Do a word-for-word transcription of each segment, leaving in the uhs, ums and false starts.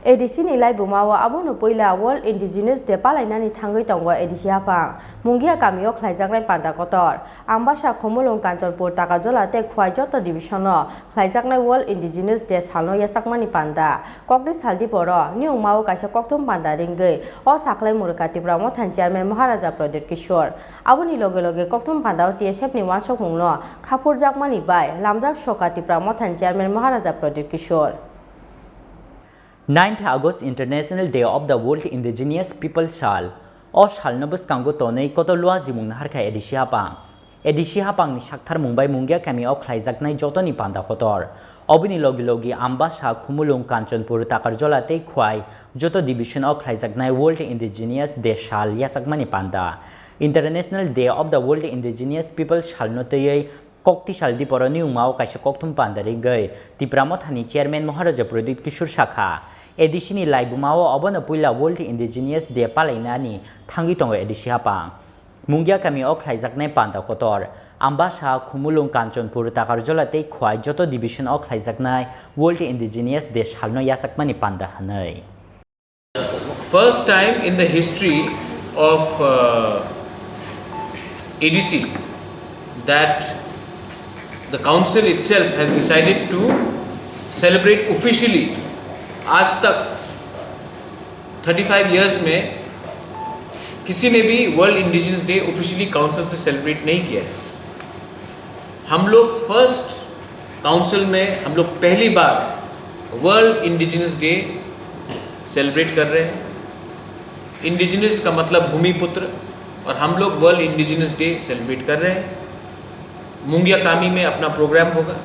A D C ni laibuma o abono puila World Indigenous Day palainani thangwi tongo A D C haphang. Mungia kamio khlaijaknai panda kotor. Ambasa, Khumulwng, Kanchanpur, Takarjala tei Khwai joto division o khlaijaknai World Indigenous Day salno yachakmani panda. Kokni sal diporo, niyungmao kaisa kokthum panda ringwi, o sakhlai mwrwkha Tipra Mothani Chairman Maharaja Pradyut Kishore. Aboni loge loge kokthum panda o T S F ni uansukmungno khaphurjakmani bai lamjak sokha Tipra Mothani Chairman Maharaja Pradyut Kishore. Ninth August International Day of the World Indigenous People Sal. O salno bwskango tonwi kotor lua jimung naharkha A D C haphang. A D C haphangni saktharmung bai Mungia kamio khlaijaknai jotoni panda kotor. Oboni logi logi Ambasa, Khumulwng, Kanchanpur, Takarjala tei Khwai joto division o khlaijaknai World Indigenous Day sal yachakmani panda. International Day of the World Indigenous People salno twiwi Kokti sal diporo niyungmao kaisa kokthum panda ringwi Tipra Mothani Chairman Maharaja Pradyut Kishore sakha, A D C ni laibumao obono puila World Indigenous Day palainani thangwi tongo A D C haphang. Mungia kamio khlaijaknai panda kotor, Ambasa, Khumulwng, Kanchanpur, Takarjala tei Khwai joto division o khlaijaknai World Indigenous Day salno yachakmani panda hwnwi. First time in the history of uh, A D C that the council itself has decided to celebrate officially. आज तक thirty five years में किसी ने भी world indigenous day officially council से सेलिब्रेट नहीं किया है। हम लोग फर्स्ट काउंसिल में हम लोग पहली बार वर्ल्ड इंडिजिनस डे सेलिब्रेट कर रहे हैं। इंडिजिनस का मतलब भूमिपुत्र, और हम लोग वर्ल्ड इंडिजिनस डे सेलिब्रेट कर रहे हैं। मुंगिया कामी में अपना प्रोग्राम होगा,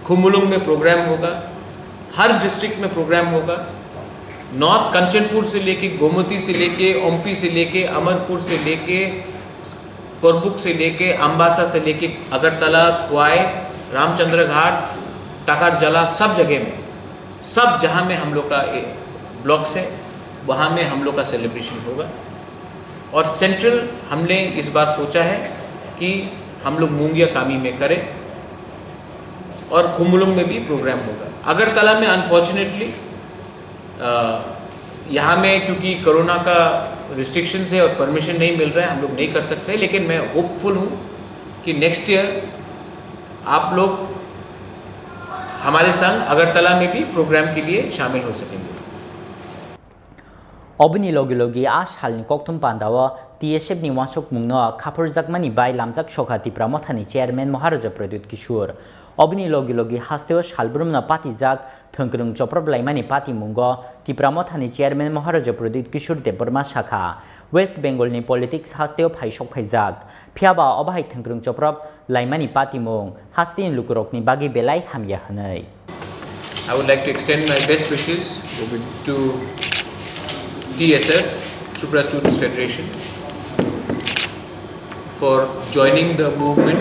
खुमुलुंग में प्रोग्राम होगा, हर डिस्ट्रिक्ट में प्रोग्राम होगा। नॉर्थ कंचनपुर से लेके, गोमती से लेके, ओम्पी से लेके, अमरपुर से लेके, कोरबुक से लेके, अम्बासा से लेके, अगरतला, ख्वाई, रामचंद्र घाट, टाकारजला, सब जगह में, सब जहाँ में हम लोग का ए, ब्लॉक्स है, वहाँ में हम लोग का सेलिब्रेशन होगा। और सेंट्रल हमने इस बार सोचा है कि हम लोग मुंगिया कामी में करें और खुमुलुंग में भी प्रोग्राम होगा। अगरतला में अनफॉर्चुनेटली अ, यहाँ में क्योंकि कोरोना का रिस्ट्रिक्शंस है और परमिशन नहीं मिल रहा है, हम लोग नहीं कर सकते, लेकिन मैं होपफुल हूँ कि नेक्स्ट ईयर आप लोग हमारे संग अगरतला में भी प्रोग्राम के लिए शामिल हो सकेंगे। Oboni logi logi a salni kokthum pandao T S F ni uansukmungno khaphurjakmani bai lamjak sokha Tipra Mothani Chairman Maharaja Pradyut Kishore. Oboni logi logi hasteo salbrumno patijak thwngkwrwng choprop laimani patimungo Tipra Mothani Chairman Maharaja Pradyut Kishore Debbarma sakha, West Bengal ni politics hasteo phaisok phaijak, phiyaba obo hai thwngkwrwng choprop laimani patimung hasteni lukurokni bagwi belai hamya hwnwi. I would like to extend my best wishes to T S F, Tripura Students Federation, for joining the movement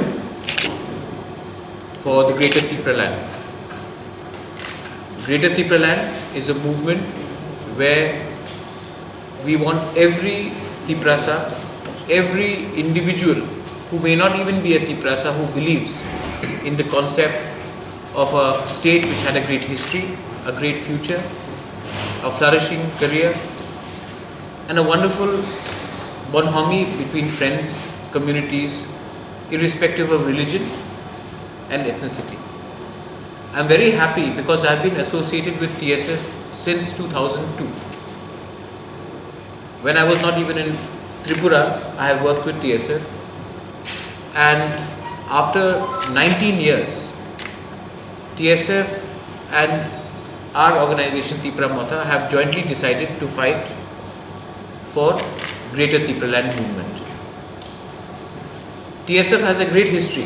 for the Greater Tipraland. Greater Tipraland is a movement where we want every Tiprasa, every individual who may not even be a Tiprasa, who believes in the concept of a state which had a great history, a great future, a flourishing career, and a wonderful bonhomie between friends, communities, irrespective of religion and ethnicity. I'm very happy because I've been associated with T S F since two thousand two. When I was not even in Tripura, I have worked with T S F. And after nineteen years, T S F and our organization Tipra Motha have jointly decided to fight for Greater Tipraland movement. T S F has a great history.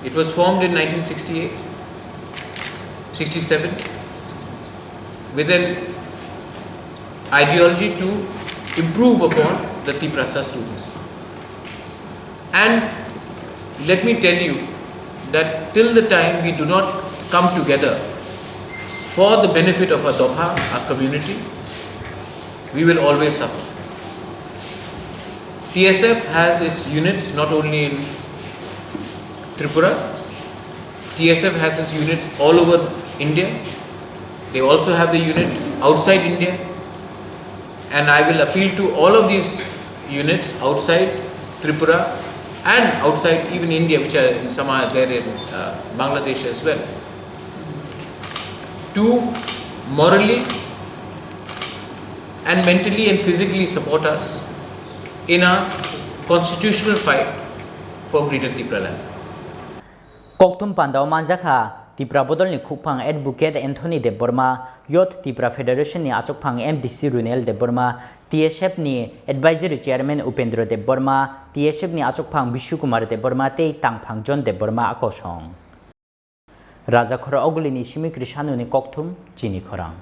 It was formed in nineteen sixty-eight, sixty-seven with an ideology to improve upon the Tiprasa students. And let me tell you that till the time we do not come together for the benefit of our Dopha, our community, we will always suffer. T S F has its units not only in Tripura, T S F has its units all over India. They also have the unit outside India, and I will appeal to all of these units outside Tripura and outside even India, which are, some are there in uh, Bangladesh as well, to morally and mentally and physically support us in our constitutional fight for Greater Tipraland. Kokthum pandao manjakha Tipra Bodolni khukphang Advocate Anthony Debbarma, Youth Tipra Federation ni achukphang M D C Runel Debbarma, T S F ni Advisory Chairman Upendra Debbarma, T S F ni achukphang Bishu Kumar Debbarma tei tangphang John Debbarma a kosong. Rajakhor Ogulini Simi Krishanuni Kokthum chini khorang.